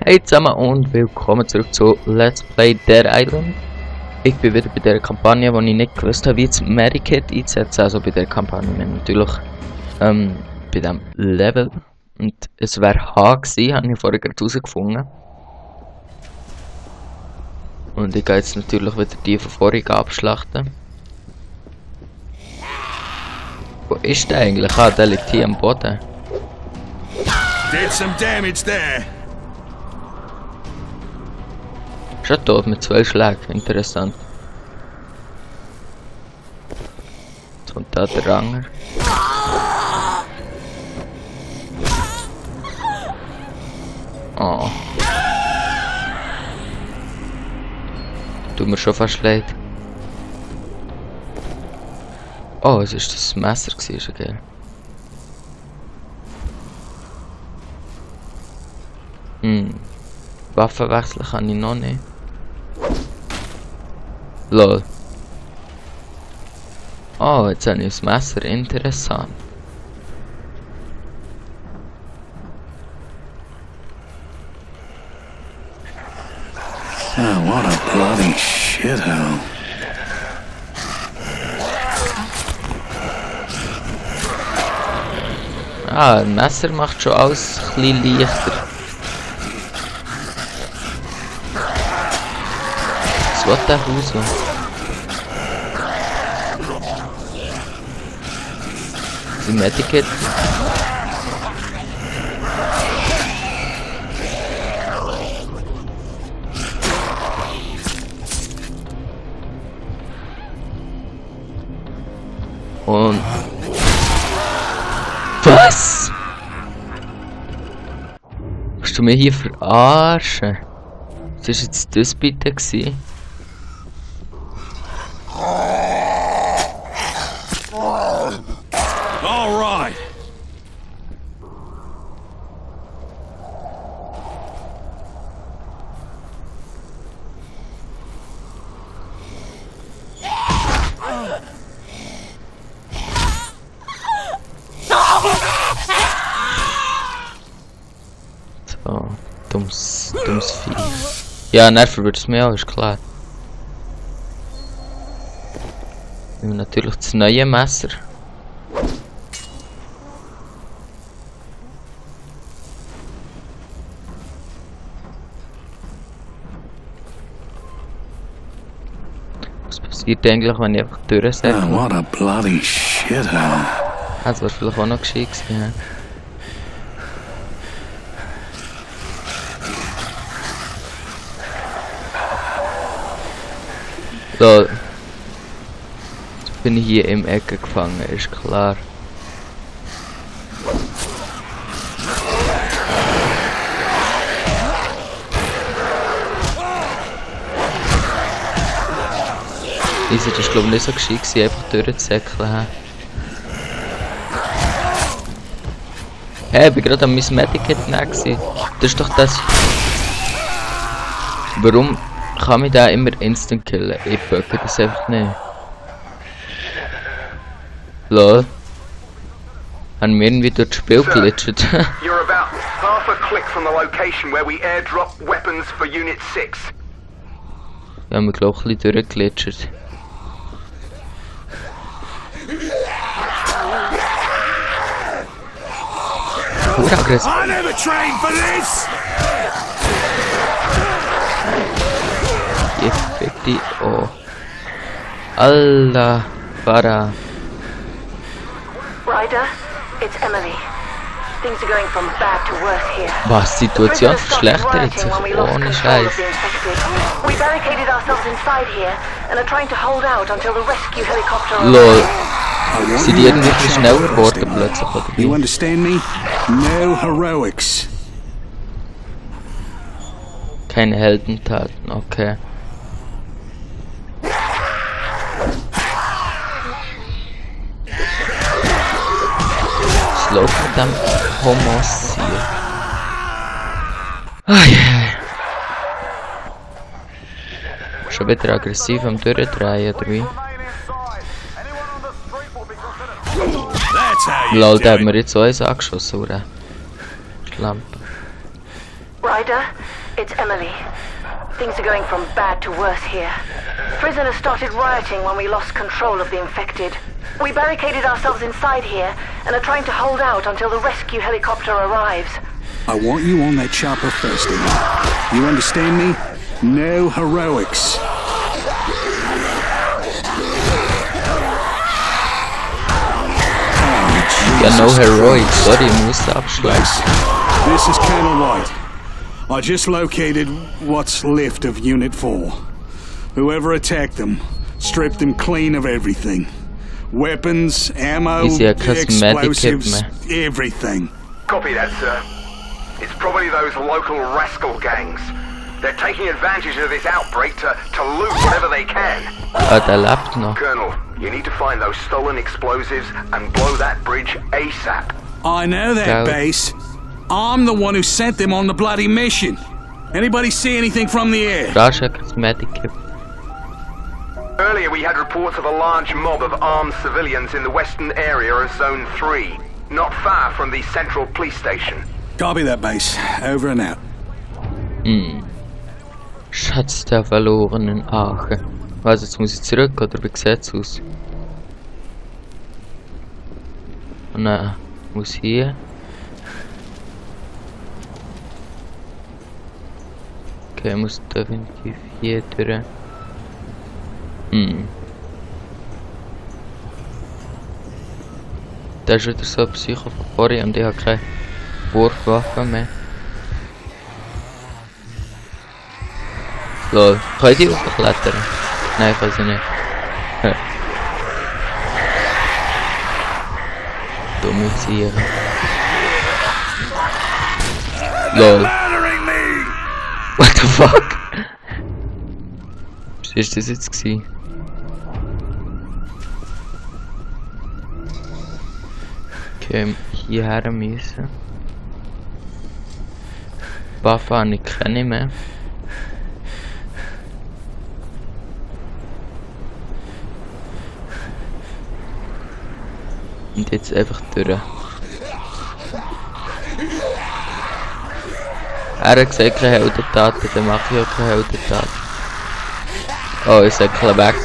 Hey zusammen und willkommen zurück zu Let's Play Dead Island. Ich bin wieder bei der Kampagne, wo ich nicht gewusst habe, wie das Medikit einzusetzen. Also bei der Kampagne natürlich bei diesem Level. Und es wäre H gewesen, habe ich vorher gerade herausgefunden. Und ich gehe jetzt natürlich wieder die von vorhin abschlachten. Wo ist der eigentlich? Ah, der liegt hier am Boden. Did some damage there. Schon tot mit 2 Schlägen, interessant. Jetzt kommt da der Ranger. Oh. Tut mir schon fast leid. Oh, es ist das Messer gewesen, gell? Waffen wechseln kann ich noch nicht. Lol. Oh, jetzt habe ich das Messer. Interessant. Oh, what a bloody shithole. Ah, ein Messer macht schon alles ein bisschen leichter. Was der Haus? Die Medikit. Und was? Willst du mich hier verarschen? Was ist jetzt das bitte gewesen? All right. So, dummes Vieh. Ja, nerven wird es mir auch, ist klar. Nehmen natürlich das neue Messer. Was passiert eigentlich, wenn ich einfach durchsetze? Oh, what a bloody shithole. Das war vielleicht auch noch gescheit gewesen, ja. So. Jetzt bin ich hier im Ecke gefangen, ist klar. Das ist glaube ich nicht so gescheit gewesen, einfach durchzusäckeln. Hey, ich bin gerade an mein Medikit nah gewesen. Das ist doch das. Warum kann mich da immer instant killen? Ich böcke das einfach nicht. Lol. Haben wir irgendwie durch das Spiel glitscht. You're about half a click from the location where we airdrop weapons for Unit 6. Ja, wir glaube ich ein bisschen durchglitscht. I never trained for this. Ich fick die. Oh. Allah. Para. Ryder, it's Emily. Things are going from bad to worse here. Was? Die Situation verschlechtert sich ohne Scheiß. We barricaded ourselves inside here and are trying to hold out until the rescue helicopter. Lol. Sind die irgendwie schneller geworden plötzlich, oder wie? You understand me? No heroics. Keine Heldentaten, okay. Was läuft mit dem Homos hier? Schon wieder aggressiv am Durchdrehen, oder wie? That's how you Lol, do der hat it. mir jetzt so eins angeschossen, oder? Lampe. Ryder, it's Emily. Things are going from bad to worse here. Prisoners started rioting when we lost control of the infected. We barricaded ourselves inside here and are trying to hold out until the rescue helicopter arrives. I want you on that chopper first, Emily. You understand me? No heroics. Ja, no heroic, sorry, ich muss abschließen. This is Colonel White. I just located what's left of Unit 4. Whoever attacked them, stripped them clean of everything. Weapons, ammo, explosives, everything. Copy that, sir. It's probably those local rascal gangs. They're taking advantage of this outbreak to loot whatever they can. Der lebt noch. Colonel, you need to find those stolen explosives and blow that bridge ASAP. I know that, Base. I'm the one who sent them on the bloody mission. Anybody see anything from the air? Earlier we had reports of a large mob of armed civilians in the western area of Zone 3, not far from the central police station. Copy that, Base. Over and out. Schatz der verlorenen Arche. Was, jetzt muss ich zurück, oder wie sieht's aus? Nein, muss hier. Okay, muss definitiv hier durch. Da ist wieder so ein Psycho von vorhin und ich habe keine Wurfwaffe mehr. Lol, kann ich die hochklettern? Nein, kann sie nicht. Dumme Tiere. Lol. What the fuck? Was ist das jetzt gewesen? Okay, hierher müssen. Waffe habe ich keine mehr. Und jetzt einfach durch. Er hat gesagt, keine Heldentaten, dann mache ich auch keine Heldentaten. Oh, ich säckle weg.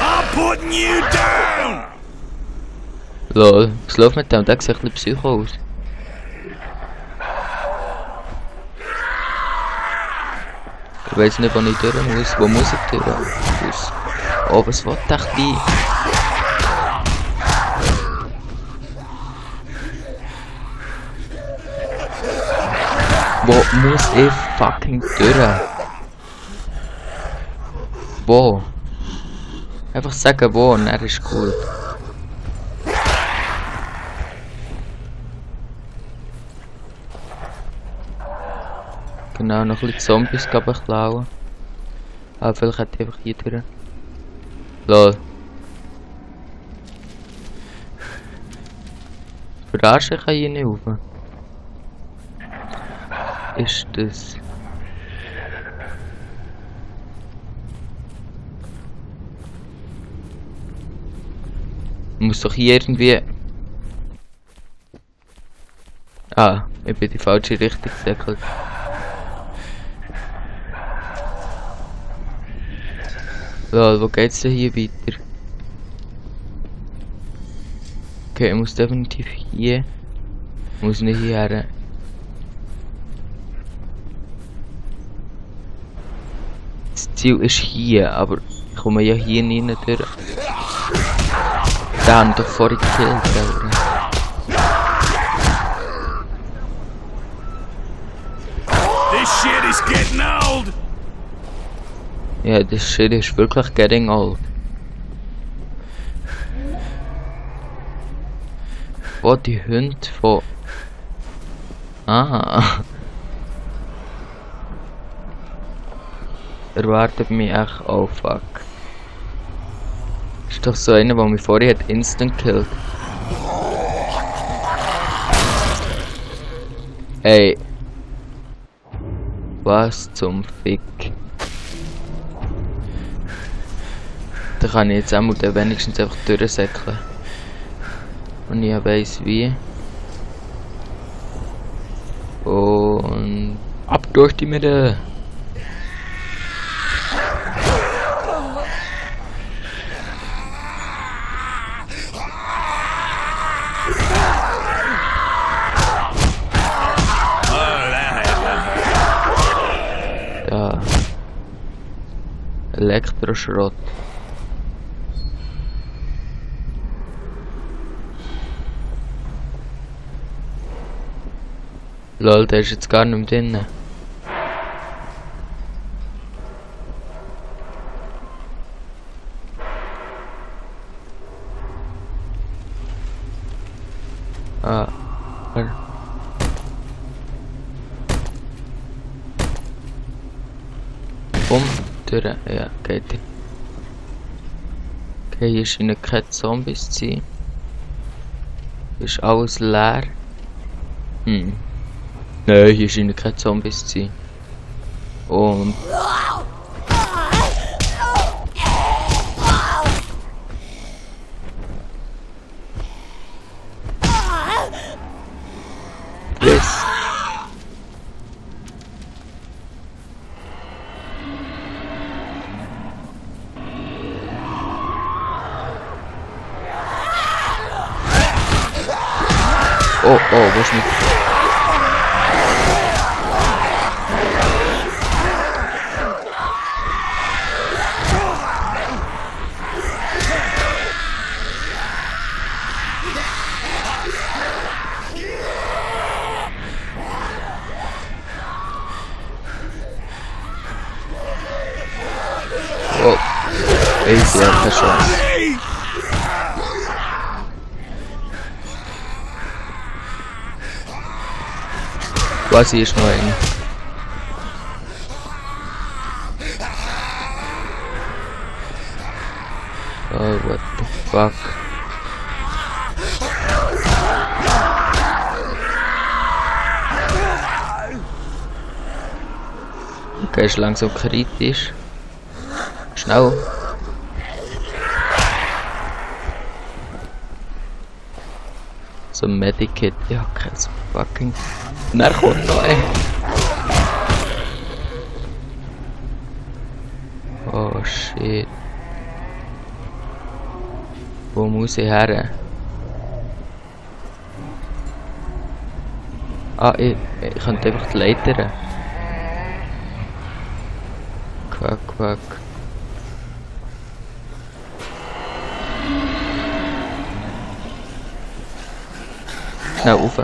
I'm putting you down! Lol, was läuft mit dem? Der sieht ein bisschen Psycho aus. Ich weiß nicht, wo ich durch muss. Wo muss ich durch? Oh, was will der Kleine? Wo muss ich fucking durch? Wo? Einfach sagen wo und er ist gut. Genau, noch ein bisschen Zombies glaube ich klauen. Aber vielleicht hätte ich einfach hier durch. Lol. Verarsche ich hier nicht rauf. Ist das? Muss doch hier irgendwie... Ah, ich bin die falsche Richtung gesäckelt. Lol, wo geht's denn hier weiter? Okay, ich muss definitiv hier. Ich muss nicht hierher. Das Ziel ist hier, aber ich komme ja hier nicht durch. Da haben wir doch vorhin gekillt, oder? This shit is getting old! Ja, das shit ist wirklich getting old. Oh, die Hunde von... Ah. Erwartet mich echt, oh fuck. Ist doch so einer, der mich vorher hat instant killed. Ey. Was zum Fick? Da kann ich jetzt auch mal wenigstens einfach durchsäckeln. Und ich weiss wie. Und ab durch die Mitte. Ja. Elektroschrott. Lol, der ist jetzt gar nicht mehr drin. Ah. Durch. Ja, geht. Okay, hier scheinen keine Zombies zu sein. Hier ist alles leer. Nein, hier scheinen keine Zombies zu sein. Und... Yes. Oh, wo ist nicht? Oh, easy, keine Chance. Quasi ist noch ein. Oh, what the fuck. Okay, ist langsam kritisch. Schnell. So ein Medikit. Ja, kein fucking. Na, kommt noch ein. Oh shit. Wo muss ich her? Ah, ich könnte einfach die Leiter. Quack. Schnell rauf.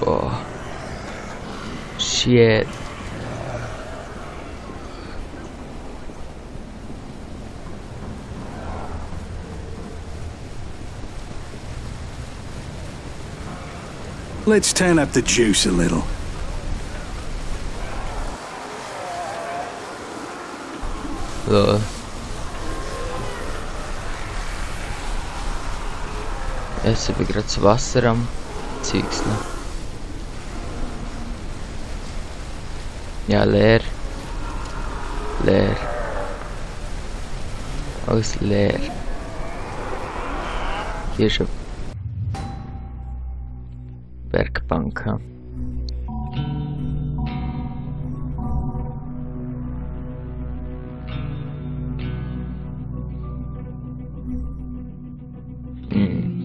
Oh. Shit. Let's turn up the juice a little. So. Jetzt habe ich gerade das Wasser am Zeugseln. Ja, leer. Alles leer. Hier ist eine Werkbank.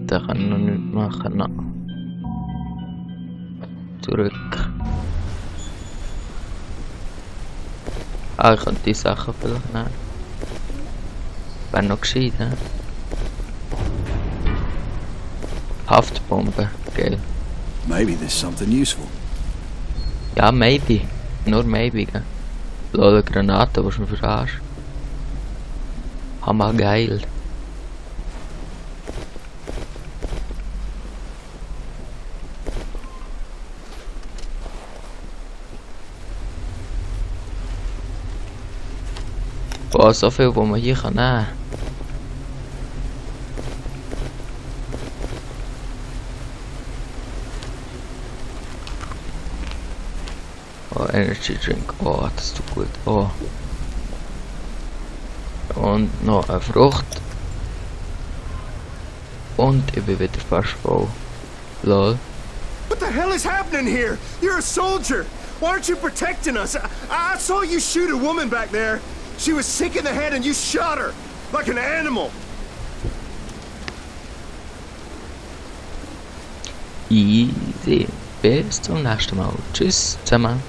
Da kann ich noch nicht machen. No. Zurück. Ah, ich kann die Sachen vielleicht nehmen. Wäre noch gescheit, ne? Haftbombe, geil. Maybe there's something useful. Ja, maybe. Nur maybe, gell? Lol, Granate, was du mir verarschst. Hammer geil. Boah, so viel, wo man hier kann nehmen. Oh, Energy Drink. Oh, das tut gut. Oh. Und noch eine Frucht. Und ich bin wieder fast voll. Lol. What the hell is happening here? You're a soldier. Why aren't you protecting us? I saw you shoot a woman back there. She was sick in the head and you shot her. Like an animal. Easy. Bis zum nächsten Mal. Tschüss zusammen.